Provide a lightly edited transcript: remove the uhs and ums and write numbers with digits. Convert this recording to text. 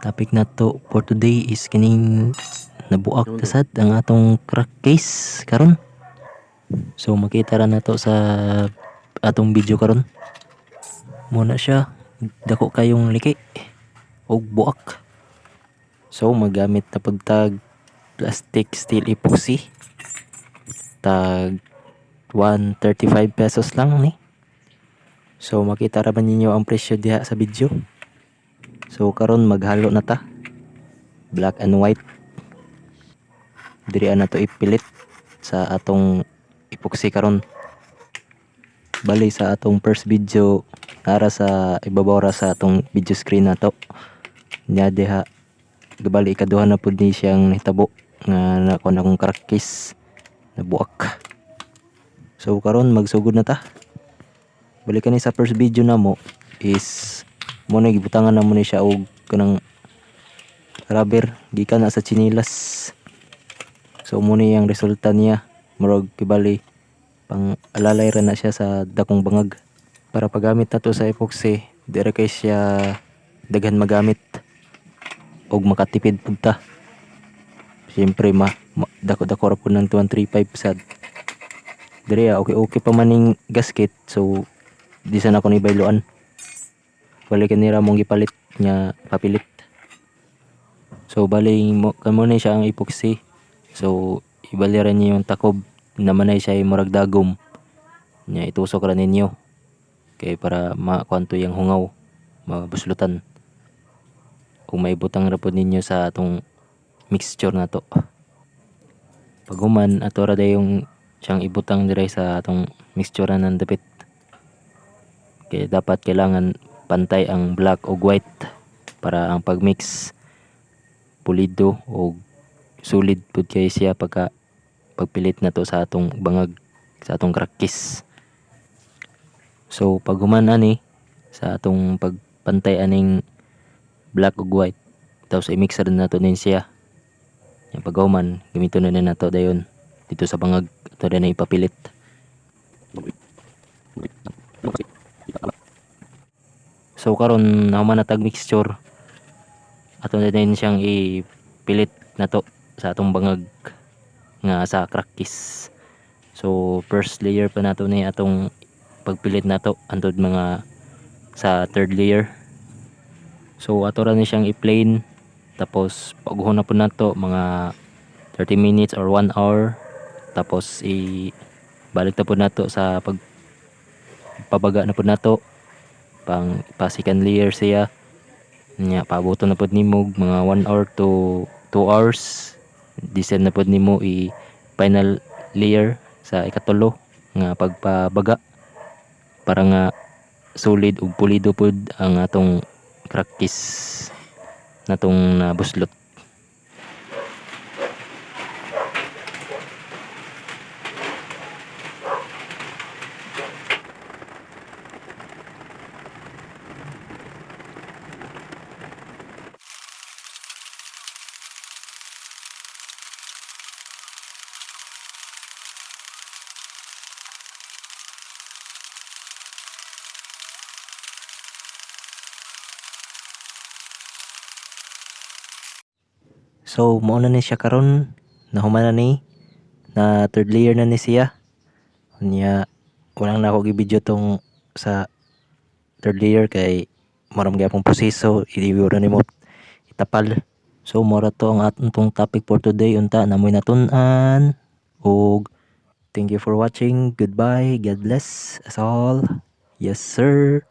Topic nato for today is kining nabuak ta sad ang atong crack case karon. So makita ra nato sa atong video karon. Muna siya dako kayong liki og buak. So magamit na pud tag plastic steel epoxy. Tag 135 pesos lang ni. So makita ra ba ninyo ang presyo diha sa video? So karon maghalo na ta. Black and white. Diri na to ipilit sa atong epoxy karon. Bali sa atong first video ara sa ibabaw ra sa atong video screen nato. Nya diha gabali ikaduha na pud ni siyang nahitabo nga nakuha na akong crack case nabuak. So karon magsugod na ta. Bali kani sa first video namo is mo na gibutangan na mo ni siya og kanang rubber gikan na sa tsinilas. So mo ni ang resulta niya, murag kibali pang alalay ra na siya sa dakong bangag. Para paggamit nato sa epoxy, di ra kay siya daghan magamit og makatipid pud ta. Siyempre ma dako-dako ra pud ng 135 sad. Diri okay okay pa man ning gasket, so di sa nako ni bayloan. Bali kanira mong gipalit nga papilit. So bali mo kamo ni siya ang epoxy. So ibali ra niyo yung takob naman ay siya murag dagom. Nya itusok ra ninyo kay para makuan to yang hungaw, mabuslutan. Kung maibutang ra pud ninyo sa atong mixture nato. Pag human ato ra dayong siyang ibutang diri sa atong mixture ng dapit. Kay dapat kailangan pantay ang black ug white para ang pagmix pulido og solid pud kay siya pagka pagpilit nato sa atong bangag, sa atong crack case. So pag human ani sa atong pagpantay aning black ug white, tapos i-mix ra nato nin siya. Yang paghuman gamiton na nato dayon dito sa bangag, ato na ipapilit. So karon nahuman na tag mixture, ato na din siyang ipilit nato sa atong bangag nga sa crack case. So first layer pa nato ni atong pagpilit nato antod mga sa third layer. So ato ra ni siyang i-plain, tapos paguhon na pud nato mga 30 minutes or 1 hour, tapos ibalik na pud nato sa pagpabaga na pud nato pang pa second layer siya. Nya paaboton na pud nimo mga 1 hour to 2 hours, descend na pud nimo i final layer sa ikatulo nga pagpabaga para nga solid ug pulido pud ang atong crack case natong nabuslot. So mao na ni siya karon, nahuman na ni, na third layer na ni siya. Unya walang na ako gi-video tong sa third layer kay mao ra man gyapon proseso, i-review ra nimo itapal. So mao ra to ang atong topic for today. Unta namoy natun-an ug thank you for watching. Goodbye. God bless us all. Yes sir.